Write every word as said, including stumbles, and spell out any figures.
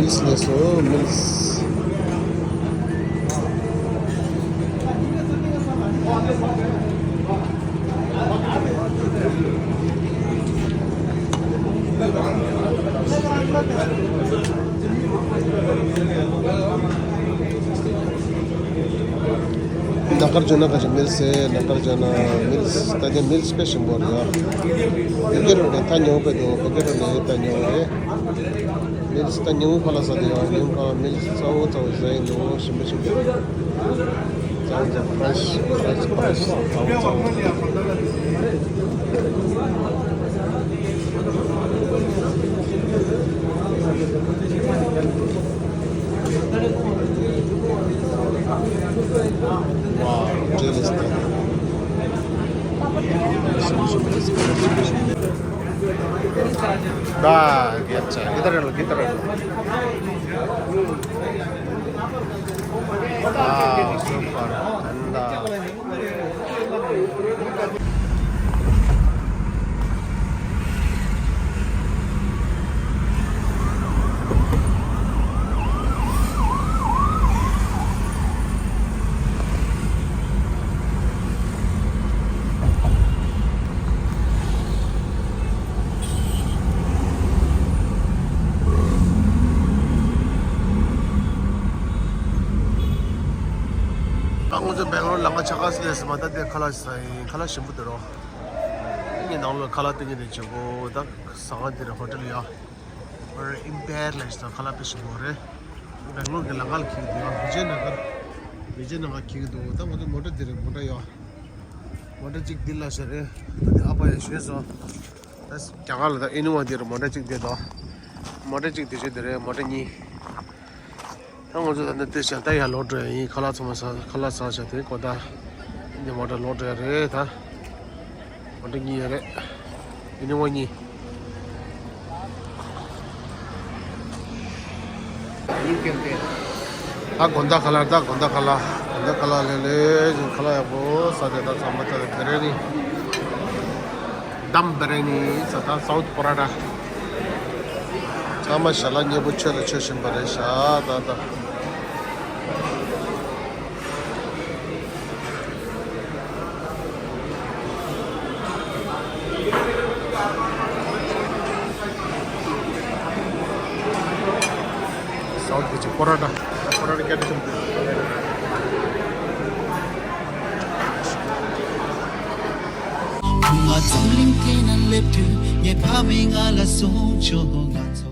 མིལ་སི་ལས་སོ་མིལ་སི། ནཱ་གར་ཇོ་ན་ག་ཅི་མིལ་སི། ནཱ་གར་ཇོ་ན་མིལ་སི། ད་དེ་མིལ་སི་དཔེ་ཞིམ་པོ་རེད་ཡ། བོད་སྐད་རོ་ནས་ད་ཉོ་བའི་འདུག་བོད་སྐད་རོ་ནས་ད་ཉོ་རེད། མིལ་སི་ད་ཉིན་གུང་ཁ་ལག་ཟ་དེ་ཡོད། ཉིན་གུང་ཁ་ལག་མིལ་སི་གཙོ་བོ་གཙོ་བོ་ཟ་ཡིན་འདུག་ཞིམ་པོ་ཞིམ་པོ། གཙོ་བོ་གཙོ་བོ་ཕ་རེ་ཤི་ཕ་རེ་ཤི་ཕ་རེ་ཤི་གཙོ་བོ་གཙོ་བོ། Wow, jealous. ད་རྒྱབ་ཆ་གི་ད་རེད་ལོ་གི་ད་རེད་ལོ། ཨ་སུ་པར་ད། ད་ང་ཚོ་སྦེང་ལོར་ལམ་ཁ་ཆགས་ཀ་སི་ལས་མ་ད་དེ་ཁ་ལག་ཟ་ཡིན། ཁ་ལག་ཞིམ་པོ་འདུག་རོ། ངའི་ནང་ལ་ཁ་ལག་སྟེར་གྱི་རེད། བྱེད་སྒོ་ད་ཟ་ཁང་འདི་རེད། ཧོ་ཊེལ་ཡ། ཨོར་ཨིམ་པེར་ལ་ཞིག་ཁ་ལག་དཔེ་ཞིམ་པོ་རེད། སྦེང་ལོར་གྱི་ལམ་ཁ་ལ་འཁྱེར་གྱི་འདུག་བི་ཇེ་ན་གར། བི་ཇེ་ན་གར་འཁྱེར་གྱི་འདུག་ད་ང་ཚོ་མོ་ཊ་འདི་རེད། མོ་ཊ་ཡ། མོ་ཊ་གཅིག་འདི་ལ་ཤར་རེད། ད་འདི་ཨ་ཕ་ཡ་ཞོན་སོང་། ད་རྒྱ་གར་ལ་ད་ཨི་ནོ་ཝ་འདི་རེད། མོ་ཊ་གཅིག་འདི་དང་། མོ་ཊ་གཅིག་འདི་ཞིག་འདི་རེད། མོ་ཊ་གཉིས། ད་ང་ཚོ་ད་ནི་དེ་བཞིན་ད་ཡར་ལོག་འགྲོ་ཡ་ཡིན། ཁ་ལག་ཚང་མ་ཟ། ཁ་ལག་ཟ་བྱ་དེ་གོ་ད། འདི་མོ་ཊ་ལོག་འགྲོ་ཡ་རེད་ད། མོ་ཊ་གཉིས་ཡོད་རེད། ཨི་ནོ་ཝ་གཉིས། ད་དགོང་དག་ཁ་ལག་ད་དགོང་དག་ཁ་ལག་དགོང་དག་ཁ་ལག་ལེ་ལེ་ཞིག་ཁ་ལག་ཡག་པོ་ཟ་དེ་ད་ཚང་མ་ད་བེ་རི་ཡ་ནི། དམ་བེ་རི་ཡ་ནི་ཟ། ད་སའུཐ་པ་ར་ཐ། ཚང་མ་ཞལ་ལག་མཉེས་པོ་མཆོད་ལ་མཆོད་བཞིན་པ་རེད་ཤག་ད་ད། སའུཐ་གི་ཅིག་པ་ར་ཐ། པ་ར་ཐ་སྐད་ཆ་ཆེན་པོ། ཁུ་མ་འཛམ་གླིང་སྟེང་ན་སླེབས་དུས་ངའི་ཕ་མས་ང་ལ་གསུངས་བྱུང་། ང་ཚོ།